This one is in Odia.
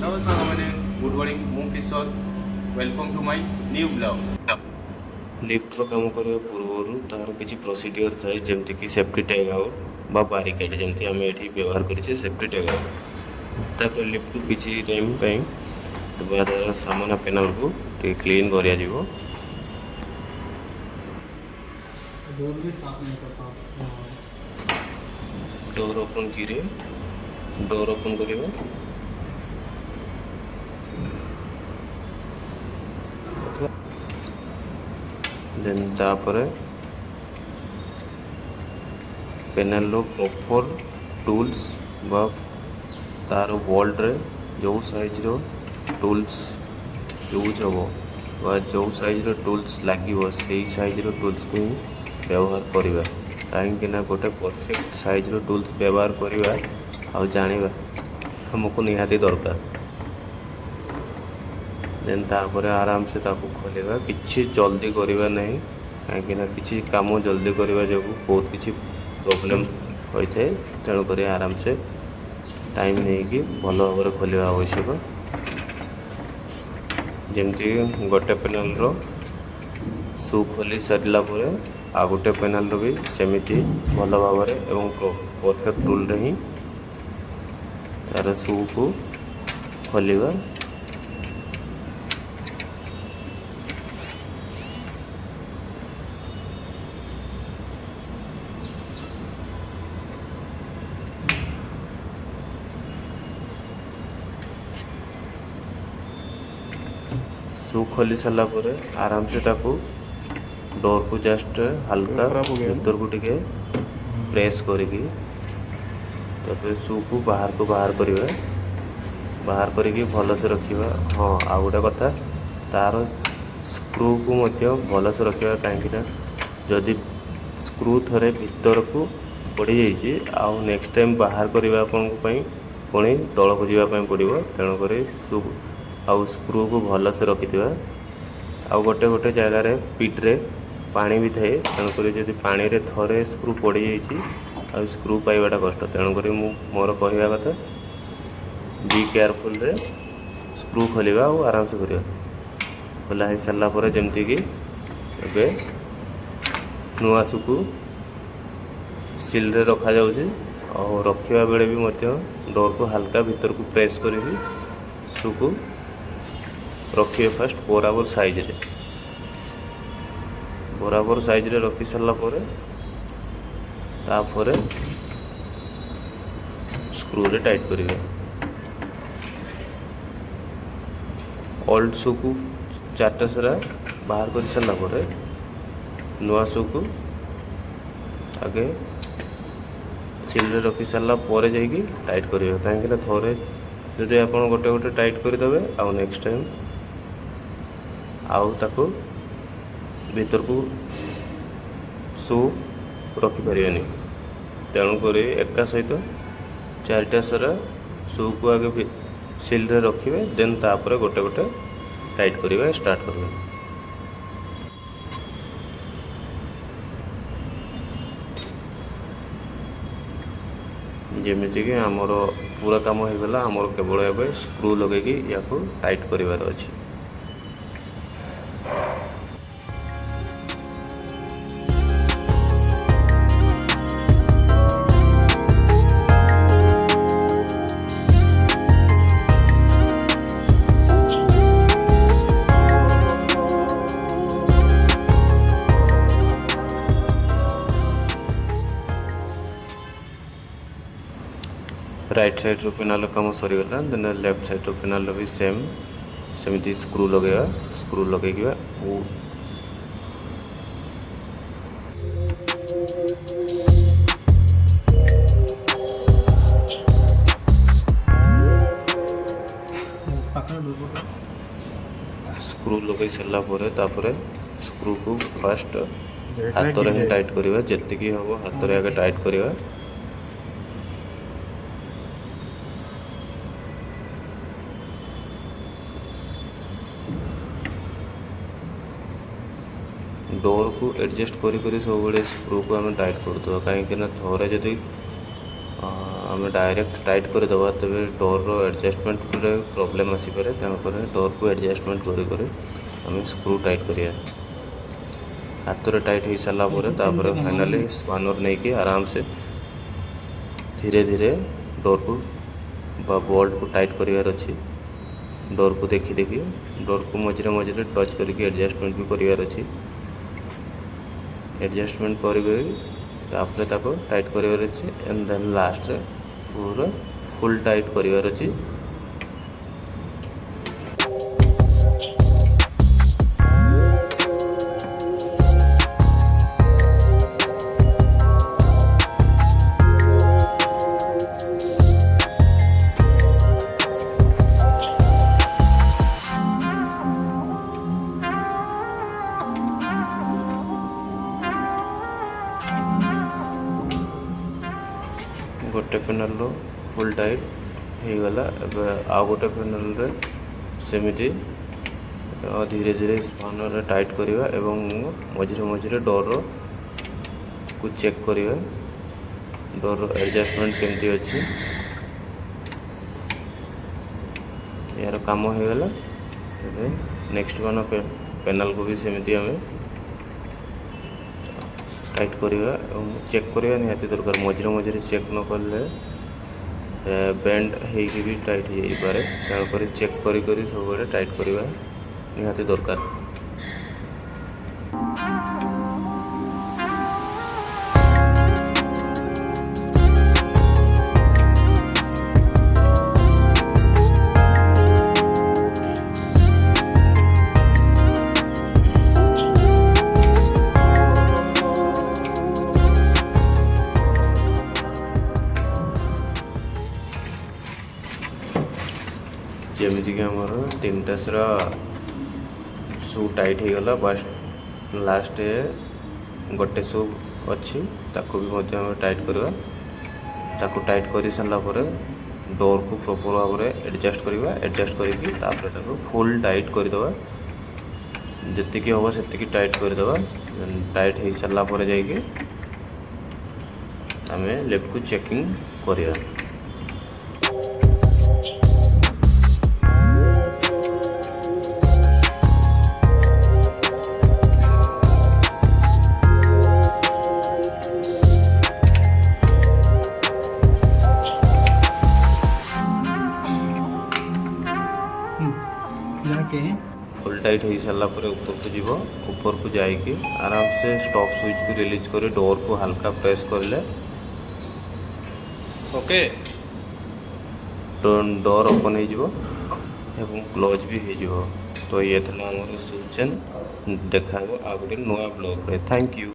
ହ୍ୟାଲୋ ସାଙ୍ଗମାନେ, ଗୁଡ୍ ମର୍ଣ୍ଣିଂ। ମୁଁ କିଶୋର। Welcome to my new vlog. Lifter କାମ କରିବା ପୂର୍ବରୁ ତାର କିଛି ପ୍ରୋସିଡ଼ିଓର ଥାଏ, ଯେମିତିକି ସେଫ୍ଟି ଟ୍ୟାଗ୍ ଆଉଟ୍ ବା ବାରିକେଡ଼। ଯେମିତି ଆମେ ଏଠି ବ୍ୟବହାର କରିଛେ ସେଫ୍ଟି ଟ୍ୟାଗ୍ ଆଉଟ୍। ତାପରେ ଲିଫ୍ଟକୁ କିଛି ଟାଇମ୍ ପାଇଁ ବା ତାର ସାମ୍ନା ପେନାଲକୁ ଟିକେ କ୍ଲିନ୍ କରାଯିବ। डोर भी साफ नहीं करता। ଡୋର୍ ଓପନ୍ କିରେ ଡୋର୍ ଓପନ୍ କରିବା। ଦେନ୍ ତାପରେ ପେନାଲର ପ୍ରପର୍ ଟୁଲ୍ସ ବା ତାର ବୋଲ୍ଟରେ ଯେଉଁ ସାଇଜ୍ର ଟୁଲ୍ସ ୟୁଜ୍ ହେବ ବା ଯେଉଁ ସାଇଜ୍ର ଟୁଲ୍ସ ଲାଗିବ, ସେଇ ସାଇଜ୍ର ଟୁଲ୍ସକୁ ହିଁ ବ୍ୟବହାର କରିବା। କାହିଁକିନା ଗୋଟେ ପରଫେକ୍ଟ ସାଇଜ୍ର ଟୁଲ୍ସ ବ୍ୟବହାର କରିବା ଆଉ ଜାଣିବା ଆମକୁ ନିହାତି ଦରକାର। ଦେନ୍ ତାପରେ ଆରାମସେ ତାକୁ ଖୋଲିବା। କିଛି ଜଲ୍ଦି କରିବା ନାହିଁ, କାହିଁକିନା କିଛି କାମ ଜଲ୍ଦି କରିବା ଯୋଗୁଁ ବହୁତ କିଛି ପ୍ରୋବ୍ଲେମ୍ ହୋଇଥାଏ। ତେଣୁକରି ଆରାମସେ ଟାଇମ୍ ନେଇକି ଭଲ ଭାବରେ ଖୋଲିବା ଆବଶ୍ୟକ। ଯେମିତି ଗୋଟେ ପେନାଲର ସୁ ଖୋଲି ସାରିଲା ପରେ ଆଉ ଗୋଟେ ପେନାଲର ବି ସେମିତି ଭଲ ଭାବରେ ଏବଂ ପରଫେକ୍ଟ ଟୁଲ୍ରେ ହିଁ ତାର ସୁକୁ ଖୋଲିବା। ସୁ ଖୋଲି ସାରିଲା ପରେ ଆରାମସେ ତାକୁ ଡୋର୍କୁ ଜଷ୍ଟ ହାଲକା ଖରାପ हो गया ना? ଭିତରକୁ ଟିକେ ପ୍ରେସ୍ କରିକି ତାପରେ ସୁକୁ ବାହାରକୁ ବାହାର କରିବା। ବାହାର କରିକି ଭଲସେ ରଖିବା। ହଁ, ଆଉ ଗୋଟେ କଥା, ତାର ସ୍କ୍ରୁକୁ ମଧ୍ୟ ଭଲସେ ରଖିବା, କାହିଁକିନା ଯଦି ସ୍କ୍ରୁ ଥରେ ଭିତରକୁ ପଡ଼ିଯାଇଛି, ଆଉ ନେକ୍ସଟ ଟାଇମ୍ ବାହାର କରିବା ଆପଣଙ୍କ ପାଇଁ ପୁଣି ତଳକୁ ଯିବା ପାଇଁ ପଡ଼ିବ। ତେଣୁକରି ସୁ ଆଉ ସ୍କ୍ରୁକୁ ଭଲସେ ରଖିଥିବା। ଆଉ ଗୋଟେ ଗୋଟେ ଜାଗାରେ ପିଟ୍ରେ ପାଣି ବି ଥାଏ। ତେଣୁକରି ଯଦି ପାଣିରେ ଥରେ ସ୍କ୍ରୁ ପଡ଼ିଯାଇଛି, ଆଉ ସ୍କ୍ରୁ ପାଇବାଟା କଷ୍ଟ। ତେଣୁକରି ମୁଁ ମୋର କହିବା କଥା, ବି କେୟାରଫୁଲରେ ସ୍କ୍ରୁ ଖୋଲିବା ଆଉ ଆରାମସେ କରିବା। ଖୋଲା ହେଇସାରିଲା ପରେ ଯେମିତିକି ଏବେ ନୂଆ ସୁକୁ ସିଲ୍ରେ ରଖାଯାଉଛି। ଆଉ ରଖିବା ବେଳେ ବି ମଧ୍ୟ ଡୋର୍କୁ ହାଲକା ଭିତରକୁ ପ୍ରେସ୍ କରିକି ସୁକୁ ରଖିବେ ଫାଷ୍ଟ ବରାବର ସାଇଜ୍ରେ। ବରାବର ସାଇଜ୍ରେ ରଖି ସାରିଲା ପରେ ତାପରେ ସ୍କ୍ରୁରେ ଟାଇଟ୍ କରିବେ। ଓଲ୍ଡ ସୁକୁ ଚାରିଟା ସାରା ବାହାର କରି ସାରିଲା ପରେ ନୂଆ ସୁକୁ ଆଗେ ସିଲ୍ରେ ରଖି ସାରିଲା ପରେ ଯାଇକି ଟାଇଟ୍ କରିବେ। କାହିଁକିନା ଥରେ ଯଦି ଆପଣ ଗୋଟେ ଗୋଟେ ଟାଇଟ୍ କରିଦେବେ, ଆଉ ନେକ୍ସଟ ଟାଇମ୍ ଆଉ ତାକୁ ଭିତରକୁ ସୁ ରଖିପାରିବେନି। ତେଣୁକରି ଏକା ସହିତ ଚାରିଟା ସାରା ସୁକୁ ଆଗେ ସିଲ୍ରେ ରଖିବେ, ଦେନ୍ ତାପରେ ଗୋଟେ ଗୋଟେ ଟାଇଟ୍ କରିବା ଷ୍ଟାର୍ଟ କରିବେ। ଯେମିତିକି ଆମର ପୁରା କାମ ହେଇଗଲା, ଆମର କେବଳ ଏବେ ସ୍କ୍ରୁ ଲଗେଇକି ୟାକୁ ଟାଇଟ୍ କରିବାର ଅଛି। ରାଇଟ୍ ସାଇଡ଼୍ର ପେନାଲ କାମ ସରିଗଲା। ଦେନ୍ ଲେଫ୍ଟ ସାଇଡ଼୍ର ପେନାଲର ବି ସେମ୍ ସେମିତି ସ୍କ୍ରୁ ଲଗେଇବା। ସ୍କ୍ରୁ ଲଗେଇକି ଓ ପାଖରେ ଡୋର। ସ୍କ୍ରୁ ଲଗେଇ ସାରିଲା ପରେ ତାପରେ ସ୍କ୍ରୁକୁ ଫାଷ୍ଟ ହାତରେ ହିଁ ଟାଇଟ୍ କରିବା। ଯେତିକି ହେବ ହାତରେ ଆଗେ ଟାଇଟ୍ କରିବା। ଡୋର୍କୁ ଆଡ଼ଜଷ୍ଟ କରି କରି ସବୁବେଳେ ସ୍କ୍ରୁକୁ ଆମେ ଟାଇଟ୍ କରୁଥିବା, କାହିଁକିନା ଥରେ ଯଦି ଆମେ ଆମେ ଡାଇରେକ୍ଟ ଟାଇଟ୍ କରିଦେବା, ତେବେ ଡୋର୍ର ଆଡ଼ଜଷ୍ଟମେଣ୍ଟରେ ପ୍ରୋବ୍ଲେମ୍ ଆସିପାରେ। ତେଣୁକରି ଡୋର୍କୁ ଆଡ଼ଜଷ୍ଟମେଣ୍ଟ କରି କରି ଆମେ ସ୍କ୍ରୁ ଟାଇଟ୍ କରିବା। ହାତରେ ଟାଇଟ୍ ହେଇସାରିଲା ପରେ ତାପରେ ଫାଇନାଲି ସ୍ପାନର୍ ନେଇକି ଆରାମସେ ଧୀରେ ଧୀରେ ଡୋର୍କୁ ବା ବୋଲ୍ଟକୁ ଟାଇଟ୍ କରିବାର ଅଛି। ଡୋର୍କୁ ଦେଖି ଦେଖି, ଡୋର୍କୁ ମଝିରେ ମଝିରେ ଟଚ୍ କରିକି ଆଡ଼ଜଷ୍ଟମେଣ୍ଟ ବି କରିବାର ଅଛି। ଆଡ଼ଜଷ୍ଟମେଣ୍ଟ କରି କରି ତାପରେ ତାକୁ ଟାଇଟ୍ କରିବାର ଅଛି। ଆଣ୍ଡ ଦେନ୍ ଲାଷ୍ଟରେ ପୁରା ଫୁଲ୍ ଟାଇଟ୍ କରିବାର ଅଛି। ଗୋଟେ ପ୍ୟାନେଲ୍ର ଫୁଲ୍ ଟାଇଟ୍ ହେଇଗଲା। ଏବେ ଆଉ ଗୋଟେ ପ୍ୟାନେଲ୍ରେ ସେମିତି ଧୀରେ ଧୀରେ ସ୍ପାନର୍ରେ ଟାଇଟ୍ କରିବା ଏବଂ ମଝିରେ ମଝିରେ ଡୋର୍କୁ ଚେକ୍ କରିବା, ଡୋର୍ର ଆଡ଼ଜଷ୍ଟମେଣ୍ଟ କେମିତି ଅଛି। ଏହାର କାମ ହେଇଗଲା। ଏବେ ନେକ୍ସଟ ୱାନ୍ ପେନାଲ୍କୁ ବି ସେମିତି ଆମେ ଟାଇଟ୍ କରିବା ଏବଂ ଚେକ୍ କରିବା ନିହାତି ଦରକାର। ମଝିରେ ମଝିରେ ଚେକ୍ ନ କଲେ ବେଣ୍ଡ ହେଇକି ବି ଟାଇଟ୍ ହେଇଯାଇପାରେ। ତେଣୁକରି ଚେକ୍ କରି କରି ସବୁବେଳେ ଟାଇଟ୍ କରିବା ନିହାତି ଦରକାର। ଯେମିତିକି ଆମର ତିନିଟା ସାରା ସୁ ଟାଇଟ୍ ହେଇଗଲା। ବାସ୍, ଲାଷ୍ଟ ଗୋଟେ ସୁ ଅଛି, ତାକୁ ବି ମଧ୍ୟ ଆମେ ଟାଇଟ୍ କରିବା। ତାକୁ ଟାଇଟ୍ କରିସାରିଲା ପରେ ଡୋର୍କୁ ପ୍ରପର୍ ଭାବରେ ଆଡ଼ଜଷ୍ଟ କରିବା। ଆଡ଼ଜଷ୍ଟ କରିକି ତାପରେ ତାକୁ ଫୁଲ୍ ଟାଇଟ୍ କରିଦେବା। ଯେତିକି ହେବ ସେତିକି ଟାଇଟ୍ କରିଦେବା। ଟାଇଟ୍ ହେଇସାରିଲା ପରେ ଯାଇକି ଆମେ ଲିଫ୍ଟକୁ ଚେକିଂ କରିବା। जाके ଫୁଲ୍ ଟାଇଟ୍ ହେଇସାରିଲା ପରେ ଉପରକୁ ଯିବ। ଉପରକୁ ଯାଇକି ଆରାମସେ ଷ୍ଟପ୍ ସୁଇଚ୍କୁ ରିଲିଜ୍ କରି ଡୋର୍କୁ ହାଲକା ପ୍ରେସ୍ କରିଲେ ଡୋର୍ ଓପନ୍ ହେଇଯିବ ଏବଂ କ୍ଲୋଜ୍ ବି ହେଇଯିବ। ତ ଇଏ ଥିଲା ଆମର ସୁ ଚେନ୍। ଦେଖା ହେବ ଆଉ ଗୋଟେ ନୂଆ ବ୍ଲଗ୍ରେ। Thank you.